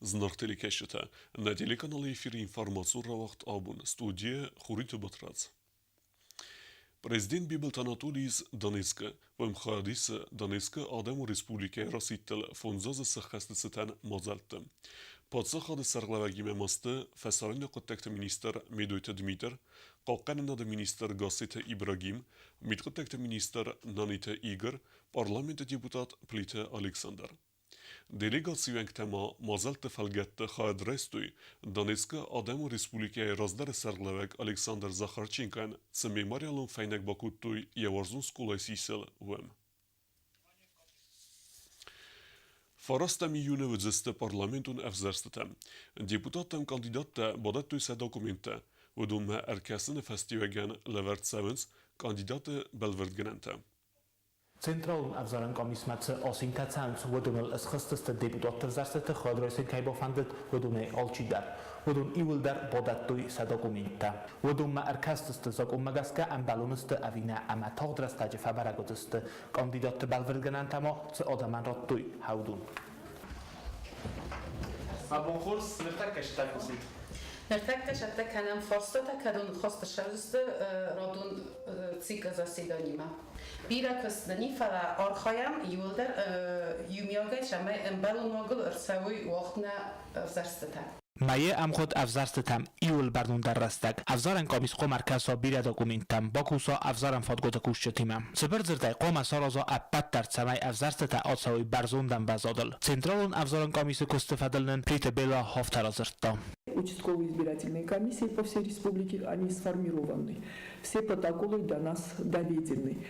Зынаргъ телекӕсджытӕ, нӕ телеканалы эфиры информацион рауагъд абон студийӕ Хуриты Батрадз. Президент Бибылты Анатолий ис Донецкы, МХАДИС-ы Донецкы Адӕмон Республикӕйы расидтыл фондзазы сӕххӕсты цытӕн мадзӕлтты. Паддзахады сӕргълӕууӕгимӕ ма сты фӕсарӕйнаг хъуыддӕгты министр Медойты Дмитр, хъахъхъӕнынады министр Гасситы Ибрагим, мидхъуыддӕгты министр Наниты Игорь, парламенты депутат Плиты Александр. Делегацийы уӕнгтӕ ма мадзӕлтты фӕлгӕтты хайад райстой Донецкы Адӕмон Республикӕйы раздӕры сӕргълӕууӕг Александр Захарченкойӕн цы мемориалон фӕйнӕг бакодтой йӕ уарзон скъолайы сисыл, уым. Фарастӕм июны уыдзысты парламентон ӕвзӕрстытӕ. Депутаттӕм кандидаттӕ бадӕттой сӕ документтӕ. Уыдонмӕ ӕркӕсыны фӕстиуӕгӕн лӕвӕрд цӕуынц кандидаты бӕлвырдгӕнӕнтӕ. Централон ӕвзарӕн къамисмӕ цы асинтӕ цӕуынц, уыдоныл ысхызтысты депутатты ӕвзӕрстыты хӕдрайсын кӕй бафӕндыд, уыдонӕй алчидӕр. Уыдон иууылдӕр бадӕттой сӕ документтӕ. Уыдонмӕ ӕркастысты закъонмӕ гӕсгӕ ӕмбӕлон сты ӕви нӕ ӕмӕ тагъд рӕстӕджы фӕбӕрӕг уыдзысты, кандидатты бӕлвырдгӕнӕнтӕ ма цы адӕмӕн радтой, уыдон. Абон хорз, ныртӕккӕ сытӕ кусут? Ныртӕккӕ цӕттӕ кӕнӕм фарстатӕ, кӕдон хосты ссӕудзысты радон циклы заседанимӕ. Бирӕ куыст нын и, фӕлӕ архайӕм иуылдӕр иумиагӕй, цӕмӕй ӕмбӕлон уагыл ӕрцӕуой уагъд нӕ ӕвзӕрстытӕ. Мӕйы ӕмгъуыд ӕвзӕрстытӕм иууыл бӕрнондӕр рӕстӕг ӕвзарӕн къамис хъуамӕ ӕркӕса бирӕ документтӕм, бакуса ӕвзарӕн фадгуыты кусджытимӕ. Цыбыр дзырдӕй, хъуамӕ сараза ӕппӕт дӕр, цӕмӕй ӕвзӕрстытӕ ацӕуой бӕрзонд ӕмвӕзадыл. Централон ӕвзарӕн къамисы куысты фӕдыл нын Плиты Бела афтӕ радзырдта. Участковые избирательные комиссии по всей республике, они сформированы. Все протоколы до нас доведены.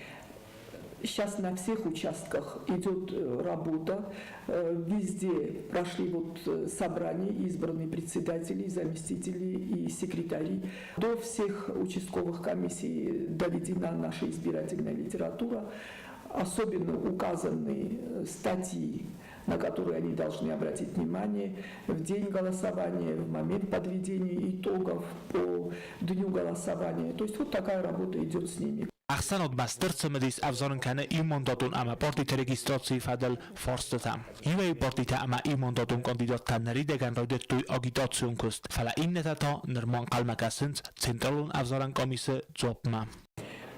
Сейчас на всех участках идет работа. Везде прошли вот собрания, избранные председатели, заместители и секретари. До всех участковых комиссий доведена наша избирательная литература. Особенно указаны статьи, на которые они должны обратить внимание в день голосования, в момент подведения итогов по дню голосования. То есть вот такая работа идет с ними. Ӕхсӕнадмӕ стыр цымыдис ӕвзарын кӕны иумандатон ӕмӕ партиты регистрацийы фӕдыл фарстытӕ. Иуӕй партитӕ ӕмӕ иумандатон кандидаттӕ ныридӕгӕн райдыдтой агитацион куыст, фӕлӕ иннӕтӕ та нырма ӕнхъӕлмӕ кӕсынц Централон ӕвзарӕн къамисы дзуаппмӕ.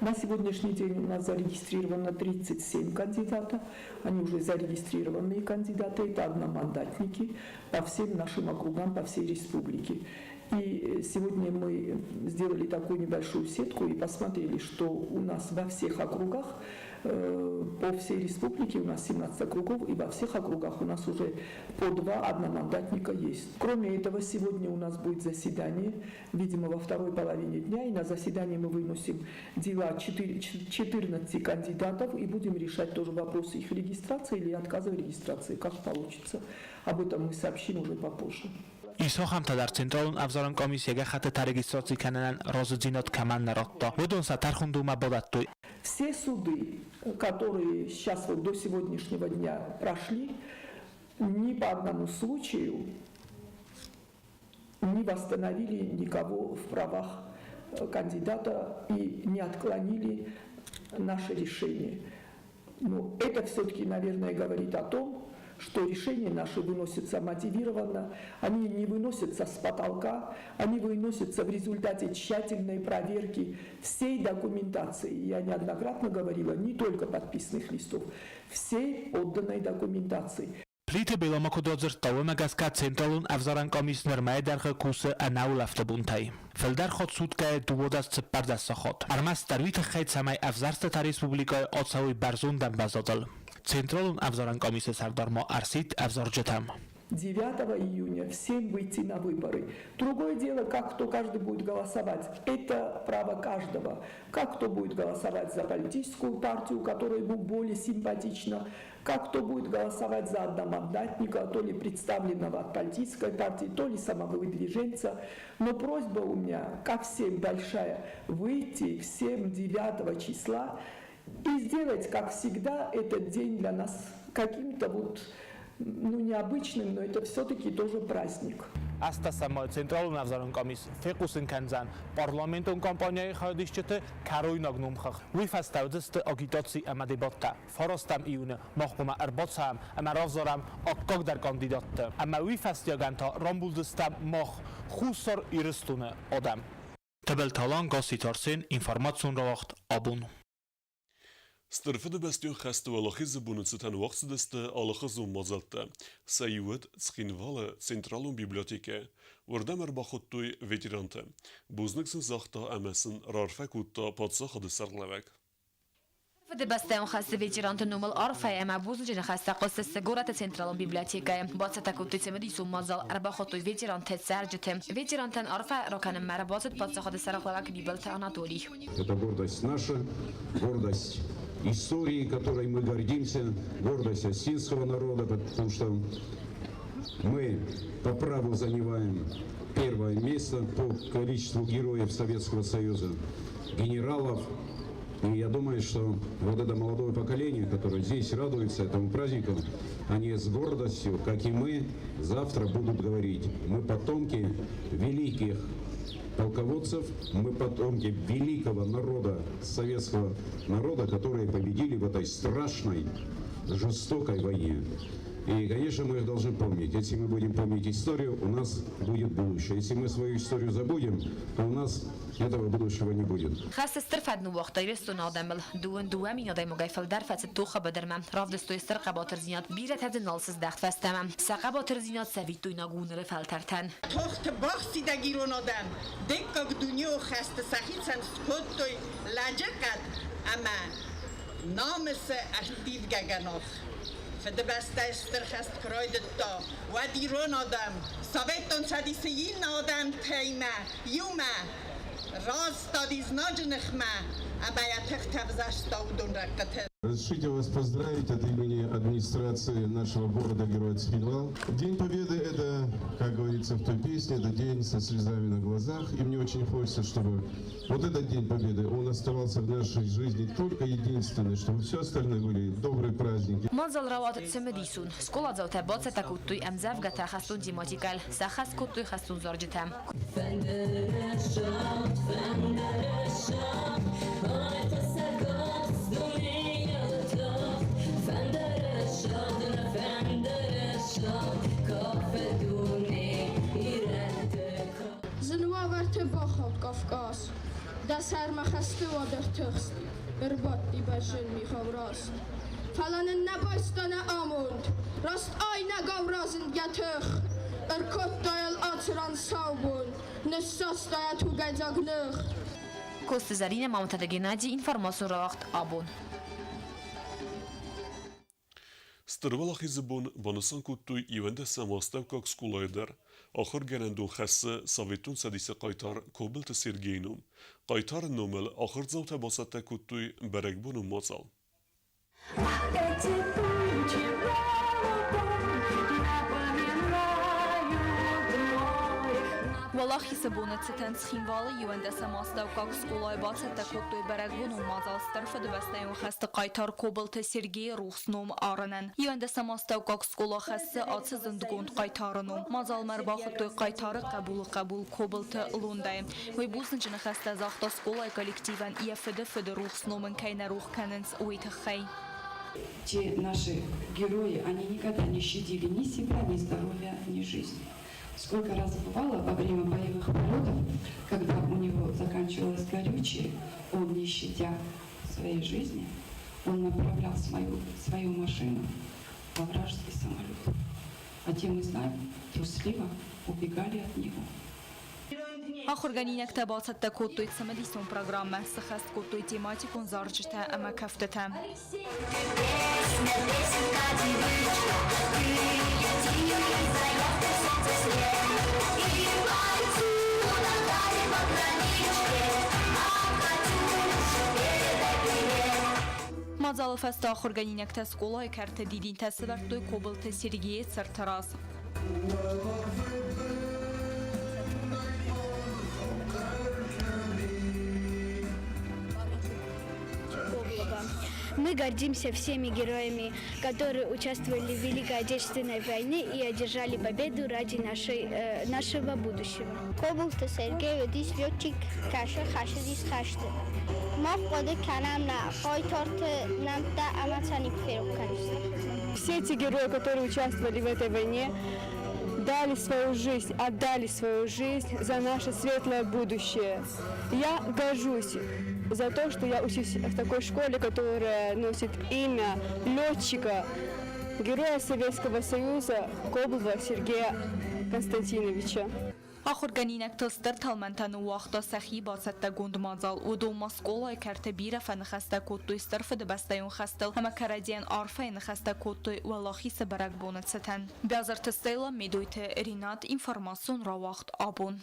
На сегодняшний день у нас зарегистрировано 37 кандидатов. Они уже зарегистрированные кандидаты, это одномандатники по всем нашим округам, по всей республике. И сегодня мы сделали такую небольшую сетку и посмотрели, что у нас во всех округах, по всей республике у нас 17 округов, и во всех округах у нас уже по два одномандатника есть. Кроме этого, сегодня у нас будет заседание, видимо, во второй половине дня, и на заседании мы выносим дела 14 кандидатов и будем решать тоже вопросы их регистрации или отказа в регистрации, как получится. Об этом мы сообщим уже попозже. Ис ахӕмтӕ дӕр Централон ӕвзарӕн къамис йӕ гӕххӕттытӕ регистраци кӕнынӕн разыдзинад кӕмӕн нӕ радта, уыдон сӕ тӕрхондонмӕ бадӕттой. Все суды, которые сейчас вот до сегодняшнего дня прошли, ни по одному случаю не восстановили никого в правах кандидата и не отклонили наше решение. Но это все-таки, наверное, говорит о том, что решения наши выносятся мотивированно, они не выносятся с потолка, они выносятся в результате тщательной проверки всей документации. Я неоднократно говорила, не только подписных листов, всей отданной документации. Плиты Бела ма куыд радзырдта, уымӕ гӕсгӕ Централон ӕвзарӕн къамис нырмӕйы дӕргъы кусы ӕнӕулӕфты бонтӕй. Фылдӕр хатт суткӕйы 24 сахат. Ӕрмӕстдӕр уый тыххӕй, цӕмӕй ӕвзӕрстытӕ республикӕйы ацӕуой бӕрзонд ӕмвӕзадыл. Централон ӕвзарӕн къамисы сӕрдар ма ӕрсидт ӕвзарджытӕм. 9 июня всем выйти на выборы. Другое дело, как кто каждый будет голосовать. Это право каждого. Как кто будет голосовать за политическую партию, которая ему более симпатична, как кто будет голосовать за одномандатника, то ли представленного от политической партии, то ли самовыдвиженца. Но просьба у меня ко всем большая выйти всем 9 числа и сделать, как всегда, этот день для нас каким-то вот, ну, необычным, но это все-таки тоже праздник. 18 майы Централон ӕвзарӕн къамис фехъусын кӕндзӕн парламентон кампанийы хайадисджыты кӕройнаг номхыгъд. Уый фӕстӕ уыдзысты агитаци ӕмӕ дебаттӕ. Фарастӕм июны мах хъуамӕ ӕрбацӕуӕм ӕмӕ равзарӕм аккагдӕр кандидатты. Ӕмӕ уый фӕстиуӕгӕн та рамбулдзыстӕм мах, Хуссар Ирыстоны адӕм. Тыбылты Алан, Гасситы Арсен, информацион рауагъд Абон. Стыр Фыдыбӕстӕйон хӕсты Уӕлахизы боны цытӕн уагъд цыдысты алыхуызон мадзӕлттӕ. Сӕ иу уыд Цхинвалы централон библиотекӕ. Уырдӕм ӕрбахуыдтой ветеранты. Бузныг сын загъта ӕмӕ сын раарфӕ кодта паддзахады сӕргълӕууӕг. Фыдыбӕстӕйон хӕсты ветеранты номыл арфӕ ӕмӕ бузныджы ныхӕстӕ хъуыстысты горӕты централон библиотекӕйы. Бацӕттӕ кодтой цымыдисон мадзал, ӕрбахуыдтой ветеранты цӕрджыты. Ветерантӕн арфӕ ракӕнынмӕ ӕрбацыд паддзахады сӕргълӕууӕг Бибылты Анатолий. Это гордость наша, гордость истории, которой мы гордимся, гордость осетинского народа, потому что мы по праву занимаем первое место по количеству героев Советского Союза, генералов. И я думаю, что вот это молодое поколение, которое здесь радуется этому празднику, они с гордостью, как и мы, завтра будут говорить: мы потомки великих полководцев, мы потомки великого народа, советского народа, которые победили в этой страшной, жестокой войне. И, конечно, мы их должны помнить. Если мы будем помнить историю, у нас будет будущее. Если мы свою историю забудем, то у нас этого будущего не будет. Хӕсты стыр фӕд ныууагъта Ирыстоны адӕмыл. Дыууын дыууӕ мин адӕймагӕй фылдӕр фӕцыд тохы быдырмӕ. Равдыстой стыр хъӕбатырдзинад, бирӕтӕ дзы нал сыздӕхт фӕстӕмӕ. Сӕ хъӕбатырдзинад цӕвиттойнаг у ныры фӕлтӕртӕн. Тохты бахсидӕг ирон адӕм Дыккаг дунеон хӕсты сӕхицӕн скодтой лӕджыхъӕд ӕмӕ намысы ӕрттивгӕ гӕнах. Фыдыбӕстӕйы Стыр хӕст куы райдыдта, уӕд ирон адӕм Советон Цӕдисы иннӕ адӕмтимӕ иумӕ растади знаджы ныхмӕ ӕмӕ йӕ тыхтӕ взӕрста уыдон рӕнхъыты. Разрешите вас поздравить от имени администрации нашего города-героя Цхинвал. День Победы – это, как говорится в той песне, это день со слезами на глазах. И мне очень хочется, чтобы вот этот День Победы, он оставался в нашей жизни только единственный, чтобы все остальные были добрые праздники. Мадзал рауад цымыдисон. Скъоладзаутӕ бацӕттӕ кодтой ӕмдзӕвгӕтӕ хӕстон тематикӕйыл, сӕххӕст кодтой хӕстон зарджытӕ. Зын уавӕрты бахауд Кавказ. Дӕ сӕрмӕ хӕсты уӕд ӕртыхст, ӕрбадти бӕзджын мигъау раст. Фӕлӕ нын нӕ байста нӕ амонд, раст айнӕгау разынд йӕ тых. Ӕркодта йыл ацыран сау бон, ныссаста йӕ тугӕйдзаг ных. Коцты Зӕринӕ, Мамытаты Геннадий, информацион рауагъд «Абон». Стыр Уӕлахизы бон банысан кодтой иуӕндӕсӕм астӕуккаг скъолайы дӕр. Ахуыргӕнӕндон хӕссы Советон Цӕдисы хъайтар Кобылты Сергейы ном. Хъайтары номыл ахуырдзаутӕ бацӕттӕ кодтой бӕрӕгбонон мадзал. Уӕлахизы боны цытӕн Цхинвалы иуӕндӕсӕм астӕуккаг скъолайы бацӕттӕ кодтой бӕрӕгбонон мадзал Стыр Фыдыбӕстӕйон хӕсты хъайтар Кобылты Сергейы рухс ном арынӕн. Иуӕндӕсӕм астӕуккаг скъола хӕссы ацы зындгонд хъайтары ном. Мадзалмӕ ӕрбахуыдтой хъайтары хъӕбулы хъӕбул Кобылты Лондайы. Уый бузныджы ныхӕстӕ загъта скъолайы коллективӕн йӕ фыды фыды рухс ном ын кӕй нӕ рох кӕнынц, уый тыххӕй. Те наши герои, они никогда не щадили ни себя, ни здоровья, ни жизни. Сколько раз бывало во время боевых полетов, когда у него заканчивалось горючее, он, не щадя своей жизни, он направлял свою машину во вражеский самолет. А те, мы знаем, трусливо убегали от него. Ахуыргӕнинӕгтӕ бацӕттӕ кодтой цымыдисон программӕ, сыххӕст кодтой тематикон зарджытӕ ӕмӕ кӕфтытӕ. Мадзалы фӕстӕ ахуыргӕнинӕгтӕ скъолайы кӕрты дидинтӕ сӕвӕрдтой Кобылты Сергейы цырты раз. Мы гордимся всеми героями, которые участвовали в Великой Отечественной войне и одержали победу ради нашей, нашего будущего. Кобылты Сергей уыдис летчик, кӕсы хӕцыдис хӕсты. Мах хъуыды кӕнӕм нӕ хъайтарты нӕмттӕ ӕмӕ сӕ никуы ферох кӕндзыстӕм. Все эти герои, которые участвовали в этой войне, дали свою жизнь, отдали свою жизнь за наше светлое будущее. Я горжусь за то, что я учусь в такой школе, которая носит имя летчика, героя Советского Союза Коблова Сергея Константиновича. Ахуыргӕнинӕгтыл стыр тӕлмӕнтӕ ныууагъта сӕхи бацӕттӕгонд мадзал. Уыдон ма скъолайы кӕрты бирӕ фӕныхӕстӕ кодтой Стыр Фыдыбӕстӕйон хӕстыл ӕмӕ кӕрӕдзийӕн арфӕйы ныхӕстӕ кодтой Уӕлахизы бӕрӕгбоны цытӕн. Бязырты Стелла, Медойты Ринат, информацион рауагъд абон.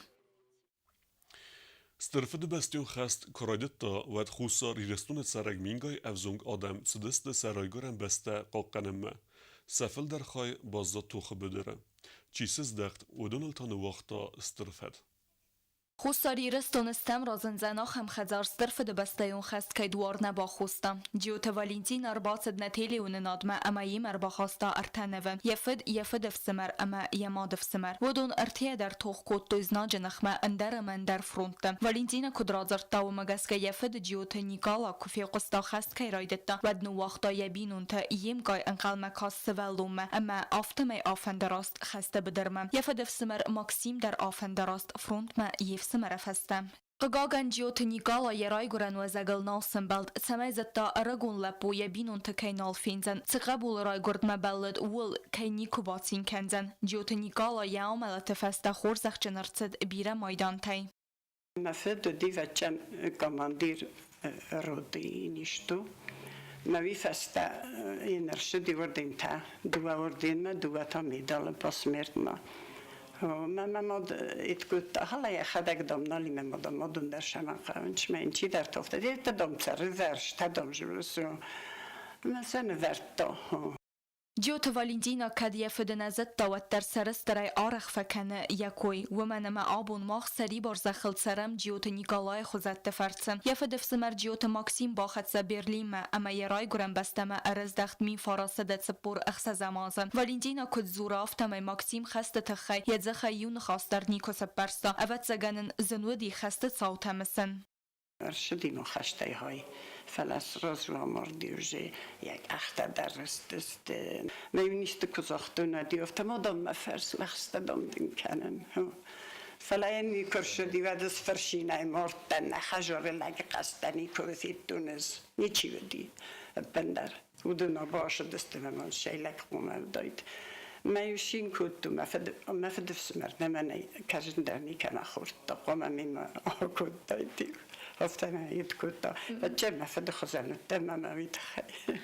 Стыр Фыдыбӕстӕйон хӕст куы райдыдта, уӕд Хуссар Ирыстоны цӕрӕг мингай ӕвзонг адӕм цыдысты сӕ райгуырӕн бӕстӕ хъахъхъӕнынмӕ. Сӕ фылдӕр хай баззад тохы быдыры. Чи сыздӕхт, уыдоныл та ныууагъта стыр фӕд. Хуссар Ирыстоны стӕм разындзӕн ахӕм хӕдзар Стыр Фыдыбӕстӕйон хӕст кӕй дуар нӕ бахоста. Джиоты Валентин ӕрбацыд нӕ телеуынынадмӕ ӕмӕ йӕм ӕрбахаста ӕртӕ нывы, йӕ фыд, йӕ фыдыфсымӕр ӕмӕ йӕ мадыфсымӕр. Уыдон ӕртӕйӕ дӕр тох кодтой знаджы ныхмӕ ӕндӕр ӕмӕ ӕндӕр фронтты. Валентина куыд радзырдта, уымӕ гӕсгӕ йӕ фыд Джиоты Никъала куы фехъуыста хӕст кӕй райдыдта, уӕд ныууагъта йӕ бинонтӕ, йе мкъай ӕнхъӕлмӕ каст сывӕллонмӕ ӕмӕ афтӕмӕй афӕндараст хӕсты быдырмӕ. Йӕ фыдыфсымӕр Максим дӕр афӕндараст фронтмӕ йе фсымӕры фӕстӕ. Хъыгагӕн, Джиоты Никъала йӕ райгуырӕн уӕзӕгыл нал сӕмбӕлд, цӕмӕй зыдта, ӕрыгон лӕппу йӕ бинонты кӕй нал фендзӕн, цы хъӕбулы райгуырдмӕ бӕллыд, ууыл кӕй никуы бацин кӕндзӕн. Джиоты Никъала йӕ амӕлӕты фӕстӕ хорзӕхджын ӕрцыд бирӕ майдантӕй. Мӕ фыд уыди вӕччӕн командир роты ничто. Мӕ уый фӕстӕ йын ӕрцыди ордентӕ, дыууӕ орденмӕ, дыууӕ та медалы посмертно. Мӕ мӕ мад иткодта, хала йӕхӕдӕг дам нал и мӕ мадам мадон дӕр сӕмӕн хъӕуынч, мӕ йын чидӕр тофта, дедта дам цӕры вӕрстӕ дам журсу. Мӕ сӕ нывӕрдта. Джиоты Валентина кӕд йӕ фыды нӕ зыдта, уӕддӕр сӕрыстырӕй арӕх фӕкӕны йӕ кой. Уымӕн ӕмӕ абон мах сӕрибар зӕххыл цӕрӕм Джиоты Николайы хуызӕтты фӕрцы. Йӕ фыдыфсымӕр Джиоты Максим бахӕццӕ Берлинмӕ ӕмӕ йӕ райгуырӕн бӕстӕмӕ ӕрыздӕхт 1946 азы. Валентина куыд дзуры, афтӕмӕй Максим хӕсты тыххӕй йӕ дзыхӕй иу ныхас дӕр никуы сӕппӕрста. Ӕвӕццӕгӕн ын зын уыди хӕсты цаутӕ мысын. Ӕрцыди мын хӕстӕй хай, фӕлӕ сразу амарди уже, йӕ къӕхтӕ дӕр рыстысты. Мӕ министр куы загътон, ӕди афтӕ ма дам мӕ фӕрс, лӕгъстӕ дам дын кӕнын. Фӕлӕ йын никуы рцыди, уӕд ӕз фырцинӕй мардтӕн, нӕ хӕдзары лӕджы хъӕстӕ никуы федтон ӕз, ничи уыди ӕппындӕр. Уыдон бацыдысты мӕ мын сӕ лӕг хъуамӕ уыдаид. Мӕ иу цин кодтон, мӕ фыд, мӕ фыдыфсымӕр нӕ мӕнӕй кӕсын дӕр никӕмӕ хордта, хъуамӕ мемӕ акодтаид. Афтӕ мӕ ид кодта. Фӕчче мӕ фыды хуызӕн уыдтӕн мӕ мӕ уый тыххӕй.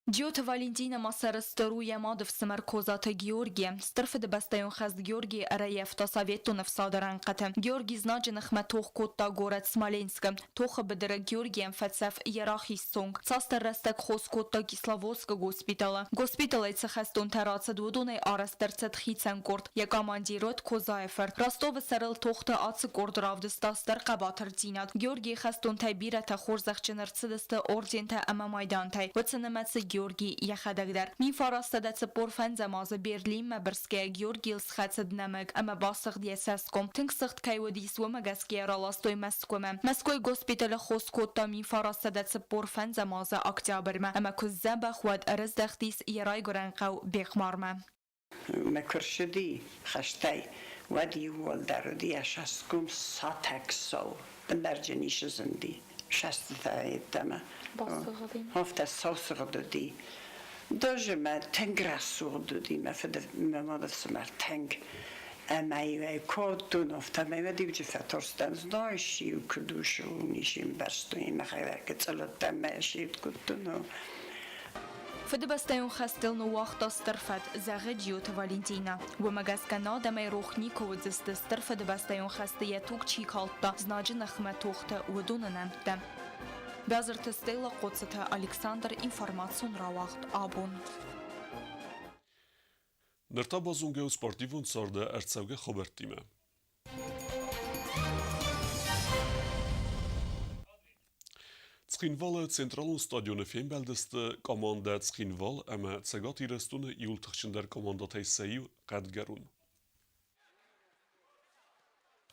Джиоты Валентина ма сӕрыстыр у йӕ мадыфсымӕр Козаты Георгийӕ. Стыр Фыдыбӕстӕйон хӕст Георгийы ӕрӕййӕфта Советон ӕфсады рӕнхъыты. Георгий знаджы ныхмӕ тох кодта горӕт Смоленскы. Тохы быдыры Георгийӕн фӕцӕф йӕ рахиз цонг. Цасдӕр рӕстӕг хос кодта Кисловодскы госпиталы. Госпиталӕй цы хӕстонтӕ рацыд, уыдонӕй арӕзт ӕрцыд хицӕн къорд. Йӕ командир уыд Козайы фырт. Ростовы сӕрыл тохты ацы къорд равдыста стыр хъӕбатырдзинад. Георгийы хӕстонтӕй бирӕтӕ хорзӕхджын ӕрцыдысты ордентӕ ӕмӕ майдантӕй. Уыцы нымӕцы Георгий йӕхӕдӕг дӕр. 1945 азы Берлинмӕ бырсгӕйӕ Георгийыл схӕцыд нӕмыг ӕмӕ басыгъд йӕ цӕсгом. Тынг сыгъд кӕй уыдис, уымӕ гӕсгӕ йӕ раластой Мӕскуымӕ. Мӕскуыйы госпиталы хос кодта 1945 азы октябрьмӕ ӕмӕ куы сдзӕбӕх, уӕд ӕрыздӕхтис йӕ райгуырӕн хъӕу Бехъмармӕ. Мӕ куы рцыди хӕстӕй, уӕд иууылдӕр уыди ӕсӕсгом сатӕг-сау, бындӕрджын исы зынди сӕстытӕ йеддӕмӕ. Афтӕ сау сыгъд уыди. Даже мӕ тынг рӕсугъд уыди мӕ фыды, мӕ мады фсымӕр тынг. Ӕмӕ-иу ӕй кодтон, афтӕмӕй мӕ диуджы фӕтарстӕн, знаешь-иу куыд у, ничи ӕмбӕрстон, мӕхӕдӕг цъылыдтӕн мӕ сирд кодтон. Фыдыбӕстӕйон хӕстыл ныууагъта стыр фӕд, зӕгъы Джиоты Валентинӕ. Уымӕ гӕсгӕ нӕ адӕмӕй рох никуы уыдзысты Стыр Фыдыбӕстӕйон хӕсты йӕ туг чи калдта, знаджы ныхмӕ тохты, уыдоны нӕмттӕ. Бязырты Стелла, Хъоцыты Александр, информацион рауагъд абон. Ныр та базонгӕ у спортивон царды ӕрцӕугӕ хабӕрттимӕ. Цхинвалы централон стадионы фембӕлдысты командӕ Цхинвал ӕмӕ Цӕгат Ирыстоны иууыл тыхджындӕр командӕтӕй сӕ иу Хъӕдгӕрон.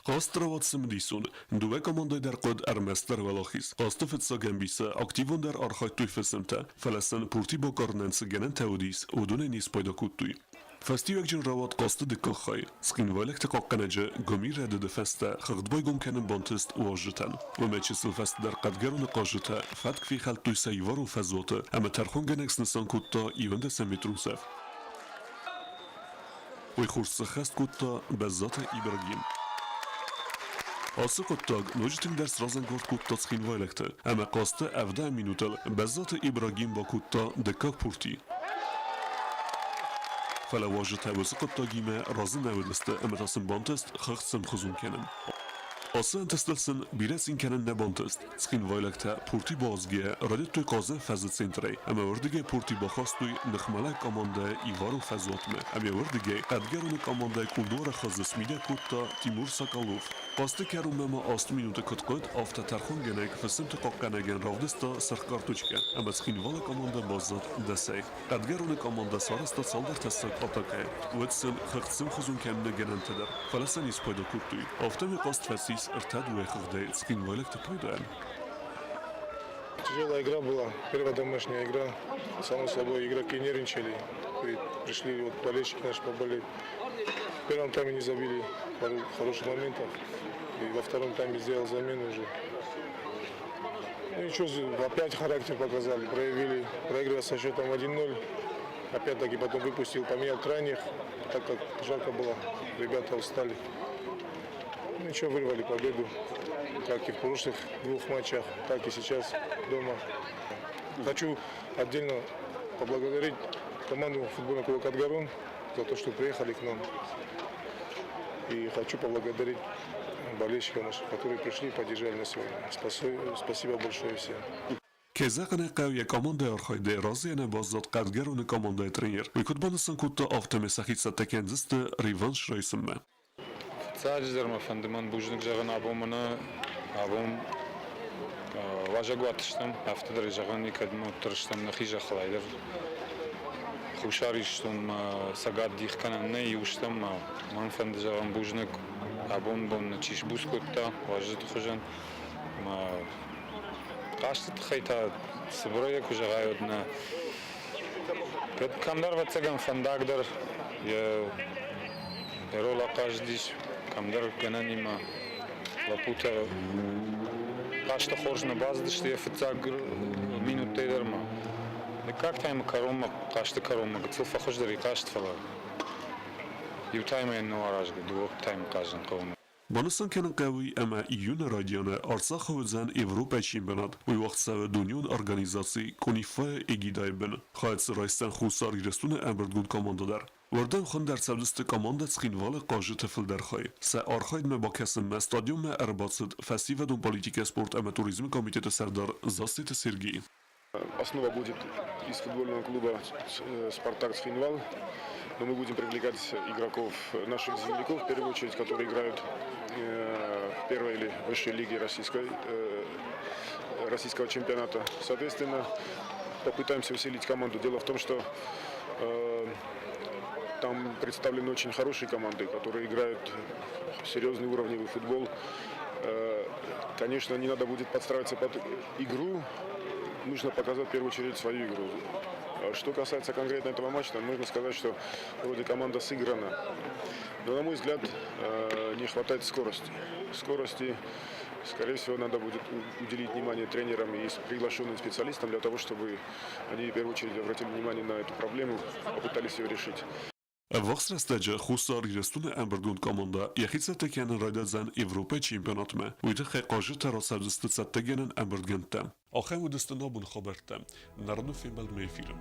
Хъазт рауад цымыдисон. Дыууӕ командӕйы дӕр хъуыд ӕрмӕстдӕр уӕлахиз. Хъазты фыццаг ӕмбисы активондӕр архайдтой фысымтӕ, фӕлӕ сын пурти бакъӕрынӕн цы гӕнӕнтӕ уыдис, уыдонӕй не спайда кодтой. Фӕстиуӕгджын рауад хъазты дыккаг хай. Цхинвайлӕгты хъахъхъӕнӕджы гуымир рӕдыды фӕстӕ хыгъд байгом кӕнын бантыст уазджытӕн. Уымӕ чысыл фӕстӕдӕр Хъӕдгӕроны хъазджытӕ фӕтк фехӕлдтой сӕ иварон фӕзуаты ӕмӕ тӕрхонгӕнӕг снысан кодта иуӕндӕсӕм метрон цӕф. Уый хорз сӕххӕст кодта Бӕззаты Ибрагим. Ацы хъуыддаг ноджы тынгдӕр сразӕнгард кодта цхинвайлӕгты ӕмӕ хъазты ӕвдӕм минутыл Бӕззаты Ибрагим бакодта дыккаг пурти. Фӕлӕ уазджытӕ уыцы хъуыддагимӕ разы нӕ уыдысты ӕмӕ та сын бантыст хыгъд сӕмхуызон кӕнын. Ацы ӕнтыстыл сын бирӕ цин кӕнын нӕ бантыст. Цхинвайлӕгтӕ пурти бауадзгӕйӕ райдыдтой хъазӕн фӕзы центрӕй ӕмӕ уырдыгӕй пурти бахастой ныхмӕлӕг командӕ Иварон фӕзуатмӕ ӕмӕ уырдыгӕй Хъӕдгӕроны командӕйы кулдуары хызы смидӕг кодта Тимур Соколов. Хъазты кӕронмӕ ма 8 минуты куыд хъуыд, афтӕ тӕрхонгӕнӕг фысымты хъахъхъӕнӕгӕн равдыста сырх карточкӕ ӕмӕ Цхинвалы командӕ баззад дӕсӕй. Хъӕдгӕроны командӕ сарӕзта цалдӕр тӕссаг атакӕйы. Уӕд сын хыгъд сӕмхуызон кӕныны гӕнӕнтӕ дӕр, фӕлӕ сӕ не спайда кодтой. Афтӕмӕй хъазт фӕцис ӕртӕ-дыууӕ хыгъдӕй цхинвайлӕгты пайдайӕн. Тяжелая игра была, первая домашняя игра. Само собой, игроки нервничали. Пришли вот болельщики наши поболеть. В первом тайме не забили пару хороших моментов. И во втором тайме сделал замену уже. Ну ничего, опять характер показали, проявили, проигрывая со счетом 1-0. Опять-таки потом выпустил, поменял крайних, так как жарко было, ребята устали. Ну ничего, вырвали победу, как и в прошлых двух матчах, так и сейчас дома. Хочу отдельно поблагодарить команду футбольного клуба «Кадгарон» за то, что приехали к нам. И хочу поблагодарить болельщиков наших, которые пришли и поддержали нас сегодня. Спасибо большое всем. Кӕй зӕгъын ӕй хъӕуы, йӕ командӕйы архайдӕй разыйӕ нӕ баззад Хъӕдгӕроны командӕйы тренер. Уый куыд банысан кодта, афтӕмӕй сӕхи цӕттӕ кӕндзысты реванш райсынмӕ. Фыццаджыдӕр мӕ фӕнды мӕн бузныг зӕгъын абон мӕнӕ абон уазӕгуат стӕм, афтӕ дӕр зӕгъӕн никӕд уӕддӕр стӕм нӕхи зӕххыл айдӕр. Хуссар Ирыстонмӕ Цӕгат дих кӕнӕн нӕй, иу стӕм ма. Мӕн фӕнды зӕгъын бузныг, абон бон нӕ чи сбуц кодта уазджыты хуызӕн. Ӕмӕ хъазты тыххӕй та цыбырӕй куы зӕгъай, уӕд нӕ кӕд кӕмдӕр, ӕвӕццӕгӕн, фӕндаг дӕр йӕ роль ахъазыдис, кӕмдӕр гӕнӕнимӕ лӕппутӕ хъазты хорз нӕ бацыдысты йӕ фыццаг минуттӕй дӕр ма. Дыккаг таймы кӕронмӕ, хъазты кӕронмӕ гыццыл фӕхуыздӕр и хъазт, фӕлӕ иу таймӕй нӕ аразгӕ, дыууӕ таймы хъазын хъӕуы. Банысан кӕнын хъӕуы ӕмӕ июны райдианы Арцахы уыдзӕн Европӕйы чемпионат. Уый уагъд цӕуы дунеон организаци КОНИФА-йы эгидӕйы бын. Хайад дзы райсдзӕн Хуссар Ирыстоны ӕмбырдгонд командӕ дӕр. Уырдӕм хуынд ӕрцӕудзысты командӕ Цхинвалы хъазджыты фылдӕр хай. Сӕ архайдмӕ бакӕсынмӕ стадионмӕ ӕрбацыд фӕсивӕдон политикӕ, спорт ӕмӕ туризмы комитеты сӕрдар Зассеты Сергей. Основа будет из футбольного клуба «Спартак Цхинвал». Но мы будем привлекать игроков, наших земляков, в первую очередь, которые играют в первой или высшей лиге российского чемпионата. Соответственно, попытаемся усилить команду. Дело в том, что там представлены очень хорошие команды, которые играют серьезный уровневый футбол. Конечно, не надо будет подстраиваться под игру, нужно показать в первую очередь свою игру. Что касается конкретно этого матча, нужно сказать, что вроде команда сыграна. Но, на мой взгляд, не хватает скорости. Скорости, скорее всего, надо будет уделить внимание тренерам и приглашенным специалистам для того, чтобы они в первую очередь обратили внимание на эту проблему, попытались ее решить. Ӕввахс рӕстӕджы Хуссар Ирыстоны ӕмбырдгонд командӕ йӕхи цӕттӕ кӕнын райдайдзӕн Европӕйы чемпионатмӕ. Уый тыххӕй хъазджытӕ рацӕудзысты цӕттӕгӕнӕн ӕмбырдгӕндтӕ. Ахӕм уыдысты нӕ абоны хабӕрттӕ. Народон фембӕлдмӕ эфиры.